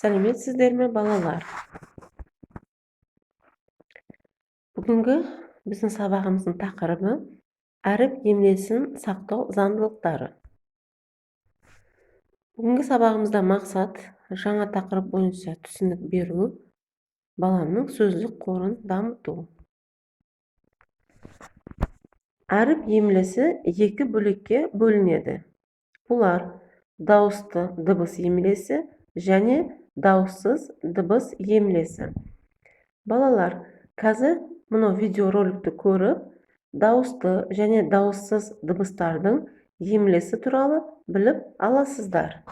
Сәлеметсіздер ме, балалар? Бүгінгі біздің сабағымыздың тақырыбы әріп емлесін сақтау заңдылықтары. Бүгінгі сабағымызда мақсат жаңа тақырып бойынша түсінік беру, баланың сөздік қорын дамыту. Әріп емлесі екі бөлікке бөлінеді. Бұлар дауысты дыбыс емлесі және дауыссыз дыбыс емлесі. Балалар, қазір мынау видеороликті көріп, дауысты және дауыссыз дыбыстардың емлесі туралы біліп аласыздар.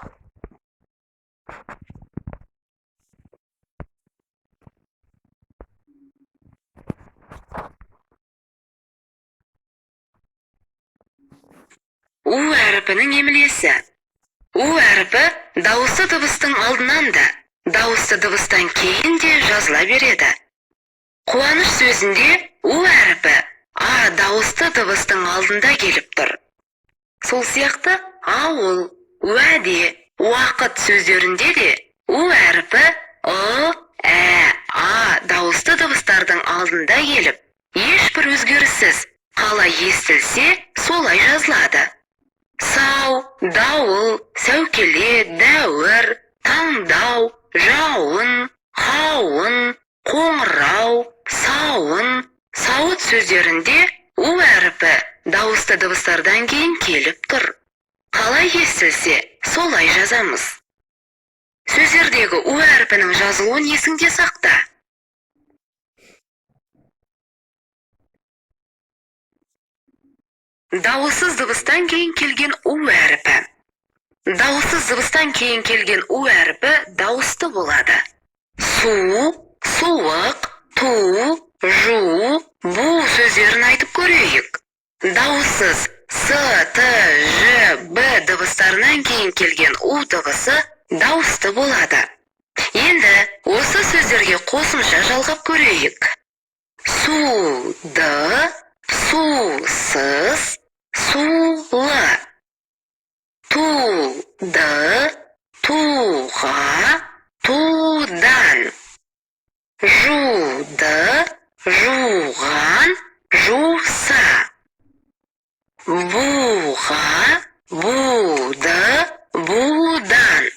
У әріпінің емлесі. У әрпі дауысты дыбыстың алдынан да, дауысты дыбыстан кейін де жазыла береді. Қуаныш сөзінде у әрпі а дауысты дыбыстың алдында келіп тұр. Сол сияқты ауыл, уәде, уақыт сөздерінде де у әрпі ы, ә, а дауысты дыбыстардың алдында келіп, ешбір өзгеріссіз қалай естілсе, солай жазылады. Сау, дауыл, сәукеле, дәуір, таңдау, жауын, қауын, қоңырау, сауын, сауыт сөздерінде у әрпі дауысты дыбыстардан кейін келіп тұр. Қалай естілсе, солай жазамыз. Сөздердегі у әрпінің жазылуын есіңде сақта. Дауыссыз дыбыстан кейін келген у әрпі. Дауыссыз дыбыстан кейін келген у әрпі дауысты болады. Су, суық, ту, жу, бу сөздерін айтып көрейік. Дауыссыз с, т, ж, б дыбыстарынан кейін келген у дыбысы дауысты болады. Енді осы сөздерге қосымша жалғап көрейік. Суды, сусыз, сулы. Туды, туға, тудан. Жуды, жуған, жуса. Буға, буды, будан.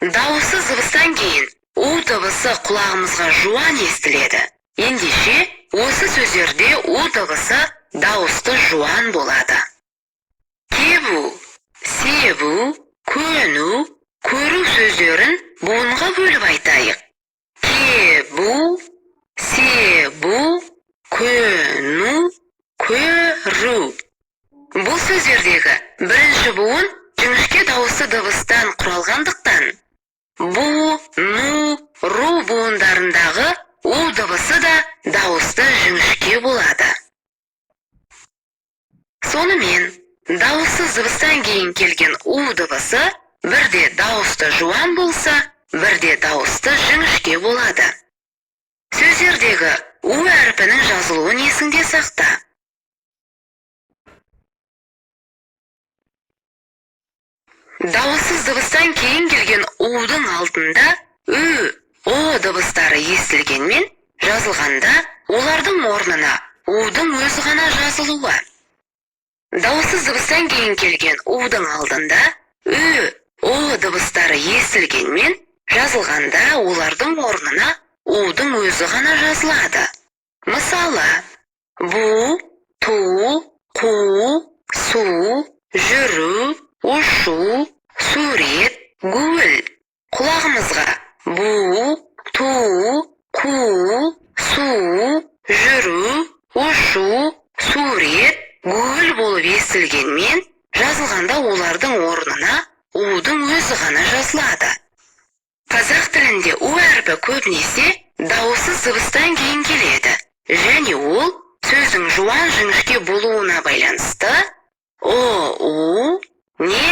Дауыссыз дыбыстан кейін у дыбысы құлағымызға жуан естіледі. Ендеше, осы сөздерде у дыбысы дауысты жуан болады. Кебу, себу, көну, көру сөздерін буынға бөліп айтайық. Кебу, себу, көну, көру. Бұл сөздердегі бірінші буын жіңішке дауысты дыбыстан құралғандықтан, бу, ну, ру буындарындағы у дыбысы да дауысты жіңішке болады. Сонымен, дауыссыз дыбыстан кейін келген у дыбысы бірде дауысты жуан болса, бірде дауысты жіңішке болады. Сөздердегі у әрпінің жазылуын есіңде сақта. Дауыссыз дыбыстан кейін келген удың алдында ү, о дыбыстары естілгенмен, жазылғанда олардың орнына удың өзі ғана жазылуы. Дауыссыз дыбыстан кейін келген удың алдында ү, о дыбыстары естілгенмен, жазылғанда олардың орнына удың өзі ғана жазылады. Мысалы, бу, ту, қу, су, жүру, ұшу, сурет, гүл. Құлағымызға бу, ту, қу, су, жүру, ұшу, сурет, гүл болып естілгенмен, жазылғанда олардың орнына удың өзі ғана жазылады. Қазақ тілінде у әрпі көбінесе дауыссыз дыбыстан кейін келеді және ол сөздің жуан жіңішке болуына байланысты о, у, не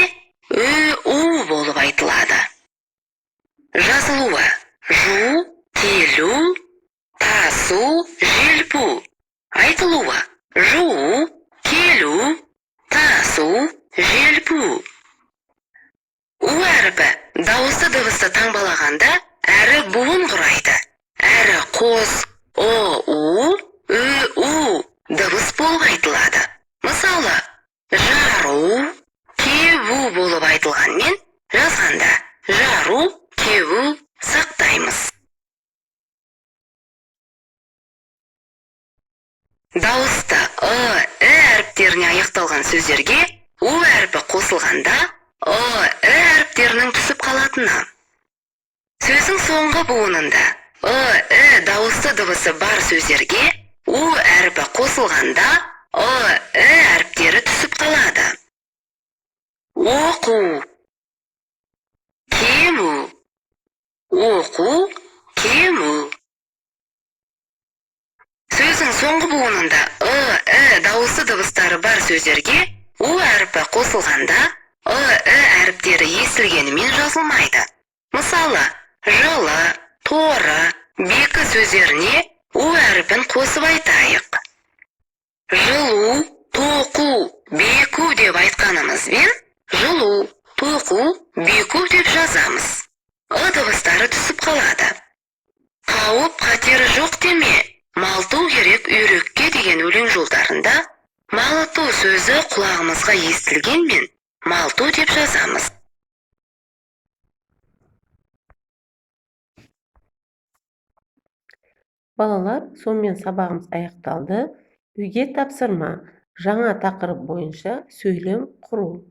ү, у болып айтылады. Жазылуы: жу, келу, тасу, желпу. Айтылуы: жуу, келу, тасу, желпу. У әрпі әрпі дауысты дыбысты таңбалағанда әрі буын құрайды, әрі қос о, у, ү, у дыбыс болып айтылады. Мысалы, жару, кебу болып айтылғанмен, жазғанда жару, кебу сақтаймыз. Дауысты ы, і әріптеріне аяқталған сөздерге у әрпі қосылғанда ы, і әріптерінің түсіп қалатыны. Сөздің соңғы буынында ы, і дауысты дыбысы бар сөздерге у әрпі қосылғанда ы, і әріптері түсіп қалады. Оқу, кему, оқу, кему. Сөздің соңғы буынында ы, і дауысты дыбыстары бар сөздерге у әрпі қосылғанда ы, і әріптері естілгенімен жазылмайды. Мысалы, жылы, торы, бекі сөздеріне у әрпін қосып айтайық. Жылу, тоқу, беку деп айтқанымызбен, жылу, тоқу, беку деп жазамыз. Ы дыбыстары түсіп қалады. Қауіп қатері жоқ деме, малту керек үйрекке деген өлең жолдарында малыту сөзі құлағымызға естілгенмен, малту деп жазамыз. Балалар, сонымен сабағымыз аяқталды. Үйге тапсырма: жаңа тақырып бойынша сөйлем құру.